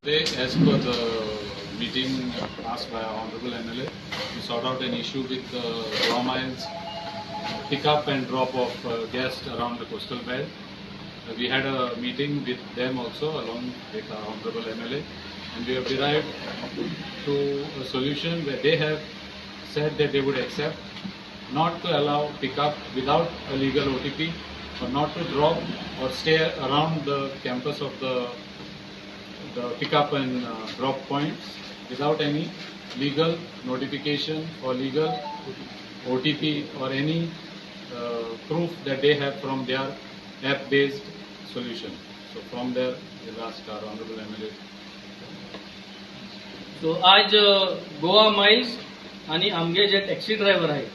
Today, as per the meeting asked by our Honorable MLA, we sort out an issue with the Goa Miles pickup and drop of guests around the coastal belt. We had a meeting with them also, along with our Honorable MLA, and we have derived to a solution where they have said that they would accept not to allow pickup without a legal OTP or not to drop or stay around the campus of the pickup and drop points without any legal notification or legal OTP or any proof that they have from their app-based solution. So from there, we'll ask our Honorable MLA. So आज Goa Miles आनी आमगे जे taxi driver आहे,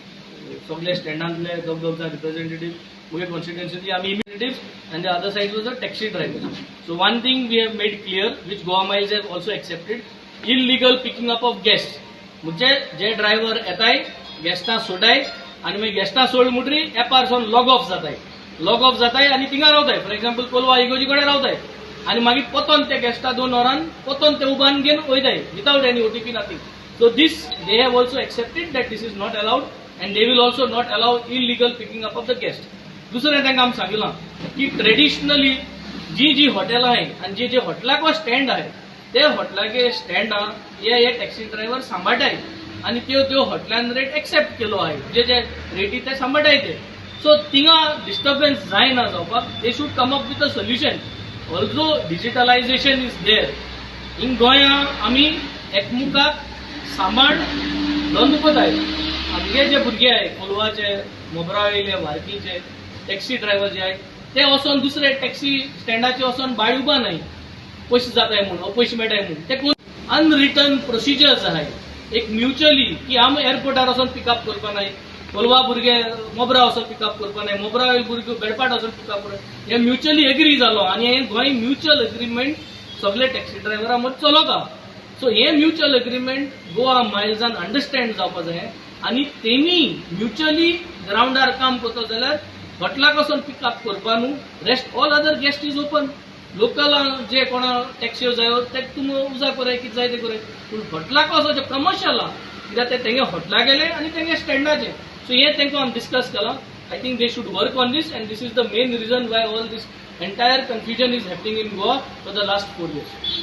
सगळे स्टँडांतले दोग दोग जाण representative मुगे कॉन्स्टिट्युएन्सीतली आमी immediate, and the other side was a taxi driver. So one thing we have made clear, which Goa Miles have also accepted, illegal picking up of guest, म्हणजे जे ड्रायव्हर येताय, गेस्टां सोडाय आनी मागीर गेस्टां सोड म्हणटरी एपार सावन लॉग ऑफ जाताय, लॉग ऑफ जाताय आनी थिंगा रावताय. फॉर एक्झाम्पल, कोलवा इगोजी कडेन रावताय आनी मागीर पोतोन ते गेस्टा 2 वरान पोतोन ते उबान घेवन वयताय without any OTP, nothing. So this they have also accepted, that this is not allowed, and they will also not allow illegal picking up of the guest. दुसरें तांकां आमी सांगिलां की ट्रेडिशनली जी जी हॉटेलां आहाय आनी जे जे हॉटेलाक स्टँड आहाय, ते हॉटेलाचे स्टँडां हे हे टॅक्सी ड्रायव्हर सांबाळटाय आनी त्यो त्यो हॉटेलान रेट एक्सेप्ट केलो आहाय, जे जे रेटी ते सांबाळटाय ते. सो थिंगा डिस्टर्बन्स जायना जावपाक they should come up with a solution. Also, digitalization is there in गोंया. आमी एकमुखाक सांबाळ धंदो. आमगे जे भुरगे आहे, कोलवाचे, मोबरा वयले, वार्कीचे टॅक्सी ड्रायव्हर जे आहे, ते वचोन दुसरे टॅक्सी स्टँडाचे वचोन भायर उबा नाही, पयशे जाताय म्हणून, पयशे मेळटाय म्हणून. ते कोण अनरिटन प्रोसिजर्स आहाय एक म्युच्युअली की आम एअरपोर्टार वचोन पिकअप करपा नाय, कोलवा भुरगे मोबरा वचोन पिकअप करपा नाय, मोबरा भुरगे बेडपाट वचोन पिकअप करपा. हे म्युच्युअली एग्री जालो आनी हे गोंय म्युच्युअल एग्रीमेंट सगळे टॅक्सी ड्रायव्हरा मदीं चलता. सो हे म्युच्युअल एग्रीमेंट गोवा मायल्सान अंडरस्टँड जावपा जाय आनी तेमी म्युच्युअली ग्रावंडार काम करता जाल्यार हॉटलाक वचोन पिकअप करपा न्हू, rest all other guest is open. Local जे कोणा टॅक्सी जायो ते तुमी उजा कराय, कितें जाय ते कराय, पूण हॉटलाक वचो जे कमर्शियल आहा, कित्याक ते तेंगे हॉटला गेले आनी तेंगे स्टँडाचे. सो हे तांकां आमी डिस्कस केलां. I think they should work on this, and this is the main reason why all this entire confusion is happening in Goa for the last 4 years.